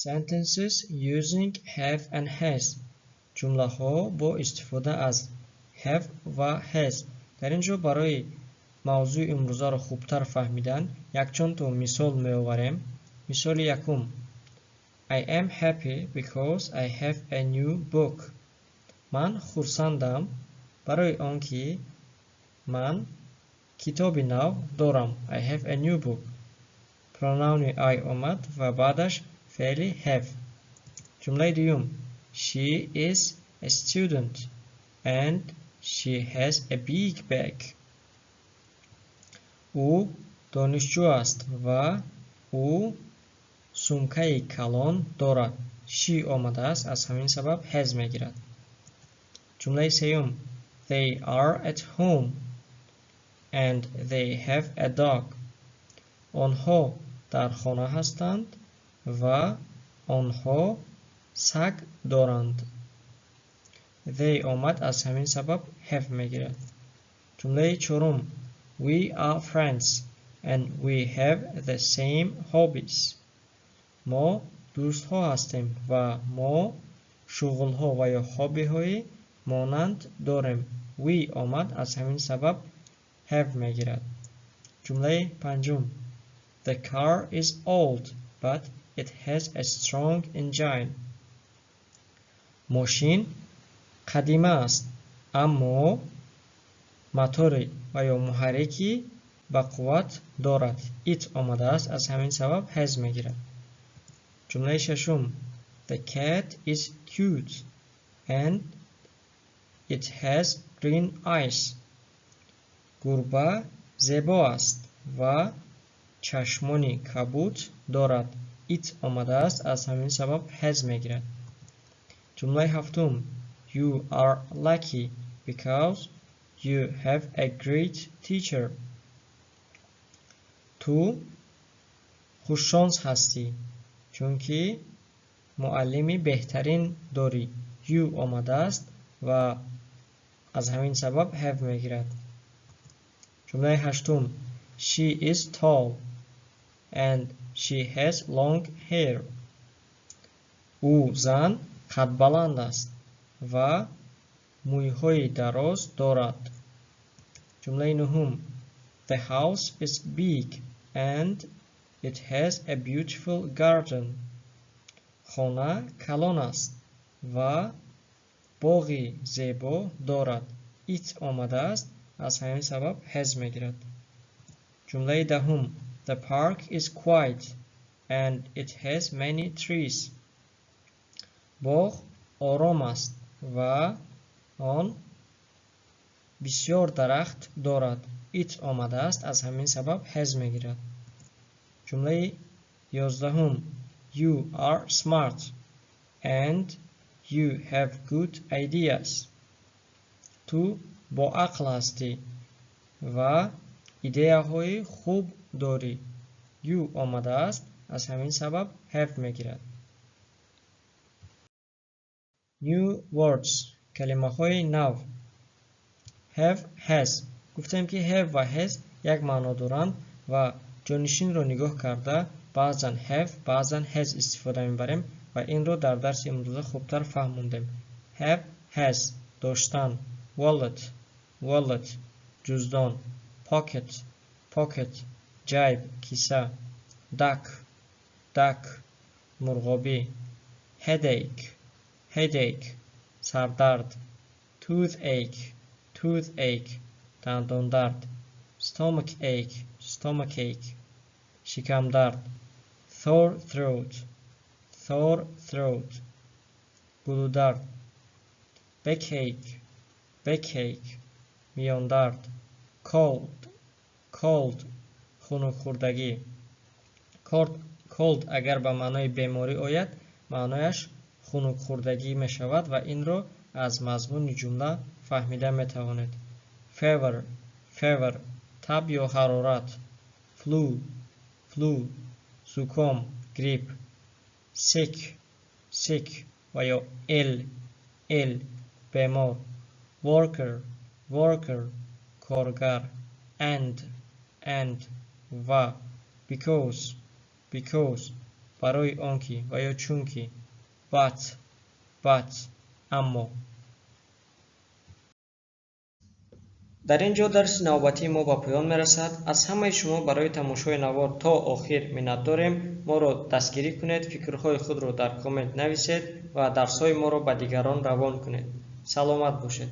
Sentences using have and has. Ҷумлаҳо бо истифода аз have ва has. Дар ин ҷо барои мавзӯи имрӯзаро хубтар фаҳмидан якчанд то мисол меоварем. Мисоли якум: I am happy because I have a new book. Ман хурсандам барои он ки ман китоби нав дорам. I have a new book. Pronoun и I омад ва баъдаш феъли have. Ҷумлаи дуюм: She is a student and she has a big bag. Ӯ донишҷӯ аст ва ӯ сумкаи калон дорад. She омадааст, аз ҳамин сабаб has мегирад. Ҷумлаи сеюм: They are at home and they have a dog. Онҳо дар хона ҳастанд ва онҳо саг доранд. They омад, аз ҳамин сабаб have мегирад. Ҷумлаи чорум: We are friends and we have the same hobbies. Мо дӯстҳо ҳастем ва мо шуғлҳо ва ё хоббиҳои монанд дорем. We омад, аз ҳамин сабаб have мегирад. Ҷумлаи панҷум: The car is old, but it has a strong engine. Мошин қадима аст, аммо мотори ва ё муҳаррики бақувват дорад. It омадааст, аз ҳамин сабаб has мегирад. Ҷумлаи шашум: The cat is cute and it has green eyes. Гурба зебо аст ва чашмони кабуд дорад. It омадааст, аз ҳамин сабаб has мегирад. Ҷумлаи ҳафтум: You are lucky because you have a great teacher. Ту хушшонс ҳастӣ, чунки муаллими беҳтарин дорӣ. You омадааст ва аз ҳамин сабаб have мегирад. Ҷумлаи ҳаштум: She is tall and she has long hair. Ӯ зан қадбаланд аст ва мӯйҳои дароз дорад. Ҷумлаи нуҳум: The house is big and it has a beautiful garden. Хона калон аст ва боғи зебо дорад. It омадааст, аз ҳамин сабаб has мегирад. Ҷумлаи даҳум: The park is quiet and it has many trees. Боғ ором аст ва он бисёр дарахт дорад. It омадааст, аз ҳамин сабаб has мегирад. Ҷумлаи 11-ум: You are smart and you have good ideas. Ту боақл ҳастӣ ва идеяҳои хуб дорӣ. You омадааст, аз ҳамин сабаб have мегирад. New words. Калимаҳои нав. Have, has. Гуфтем, ки have ва has як маъно доранд ва ҷонишинро нигоҳ карда баъзан have, баъзан has истифода мебарем ва инро дар дарси имрӯза хубтар фаҳмондем. Have, has: доштан. Wallet, wallet, ҷуздон. Pocket, pocket, ҷайб, киса. Duck, duck, мурғобӣ. Headache, headache, сардард. Toothache, toothache, дандондард. Stomachache, stomachache, шикамдард. Sore throat, sore throat, гулудард. Backache, backache, миёндард. Cold, cold, хунукхӯрдагӣ. Cold агар ба маънои беморӣ ояд, маънояш хунукхӯрдагӣ мешавад ва инро аз мазмуни ҷумла фаҳмида метавонед. Fever, fever, таб ё ҳарорат. Flu, flu, зуком, грипп. Sick, sick ва ё ill, ill, бемор. Worker, worker, коргар. And, and, ва. Because, because, Барои он ки ва ё чунки. But, but, аммо. Дар ин ҷо дарси навбатии мо ба поён мерасад. Аз ҳамаи шумо барои тамошои навор то охир миннатдорем. Моро дастгирӣ кунед, фикрҳои худро дар коммент нависед ва дарсҳои моро ба дигарон равон кунед. Саломат бошед.